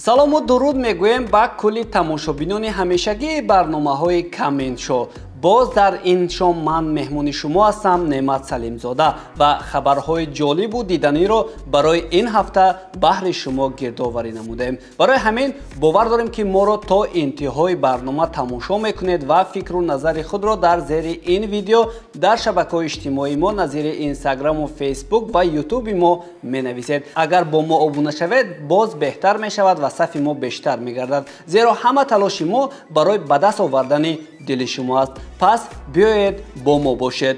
Салому дуруд мегӯем ба кулли тамошобинони ҳамешагии барномаҳои Коммент Шоу. Боз дар ин шом ман меҳмони шумо ҳастам, Неъмат Салимзода, ва хабарҳои ҷолибу диданиро барои ин ҳафта баҳри шумо гирдоварӣ намудаем. Барои ҳамин бовар дорем, ки моро то интиҳои барнома тамошо мекунед ва фикру назари худро дар зери ин видео дар шабакаҳои иҷтимоии мо назири Инстаграму Фейсбук ва Ютуби мо менависед. Агар бо мо обуна шавед, боз беҳтар мешавад ва сафи мо бештар мегардад, зеро ҳама талоши мо барои ба даст овардани дили шумо аст. Пас биёед бо мо бошед.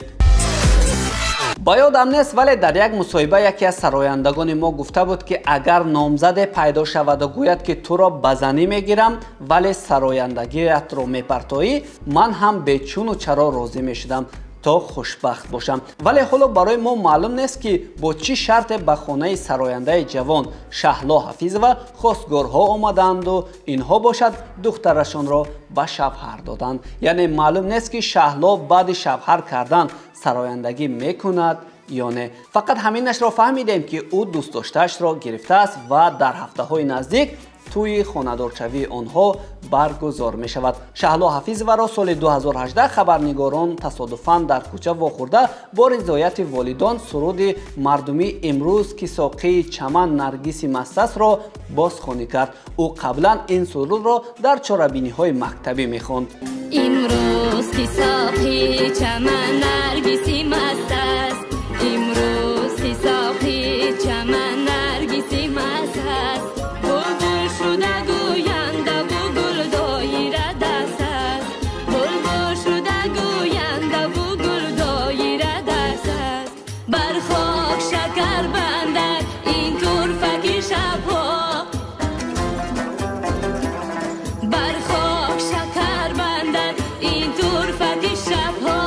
Ба ёдам нест, вале дар як мусоҳиба яке аз сарояндагони мо гуфта буд, ки агар номзаде пайдо шаваду гӯяд, ки туро ба занӣ мегирам, вале сарояндагиятро мепартоӣ, ман ҳам бечуну чаро розӣ мешудам то хушбахт бошам. Вале ҳоло барои мо маълум нест, ки бо чӣ шарте ба хонаи сарояндаи ҷавон Шаҳло Ҳафизова хостгорҳо омадаанду инҳо бошад духтарашонро ба шавҳар доданд. Яъне маълум нест, ки Шаҳло баъди шавҳар кардан сарояндагӣ мекунад ё не. Фақат ҳаминашро фаҳмидем, ки ӯ дӯстдоштаашро гирифтааст ва дар ҳафтаҳои наздик тӯи хонадоршавии онҳо баргузор мешавад. Шаҳло Ҳафизоваро соли 2018 хабарнигорон тасодуфан дар кӯча вохӯрда, бо ризояти волидон суруди мардумӣ «Имрӯз ки соқии чаман наргиси мастастро» бозхонӣ кард. Ӯ қаблан ин сурудро дар чорабиниҳои мактабӣ мехонд. Имрӯз ки соқии чаман наргиси маст аст, имрӯз ки соқии чаман наргиси маст аст, булбул шуда гӯяндаву гул доира даст аст, булбул шуда гӯяндаву гул доира даст аст, бар хок шакар бандад ин турфаки шабҳо, бар хок шакар бандад ин турфаки шабҳо,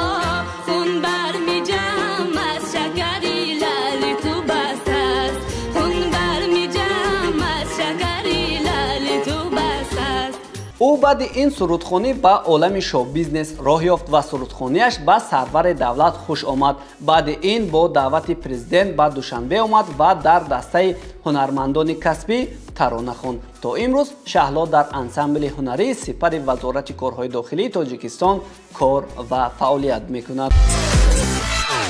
хун бар миҷам аз шакари лали ту баст аст, хун бар миҷам аз шакари лали ту баст аст. Ӯ баъди ин сурудхонӣ ба олами шоу-бизнес роҳ ёфт ва сурудхонияш ба сарвари давлат хуш омад. Баъди ин бо даъвати президент ба Душанбе омад ва дар дастаи ҳунармандони касбӣ тарона хонд. То имрӯз Шаҳло дар ансамбли ҳунарии сипари Вазорати корҳои дохилии Тоҷикистон кор ва фаъолият мекунад.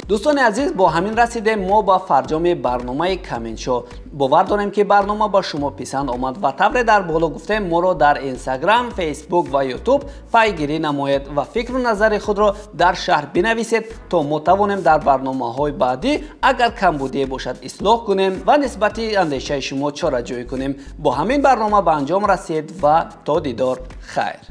Дӯстони азиз, бо ҳамин расидем мо ба фарҷоми барномаи Коммент Шоу. Бовар дорем, ки барнома ба шумо писанд омад ва тавре дар боло гуфтем, моро дар Инстаграм, Фейсбук ва Ютуб пайгирӣ намоед ва фикру назари худро дар шарҳ бинависед, то мо тавонем дар барномаҳои баъдӣ агар камбудие бошад ислоҳ кунем ва нисбати андешаи шумо чораҷӯӣ кунем. Бо ҳамин барнома ба анҷом расид ва то дидор хайр.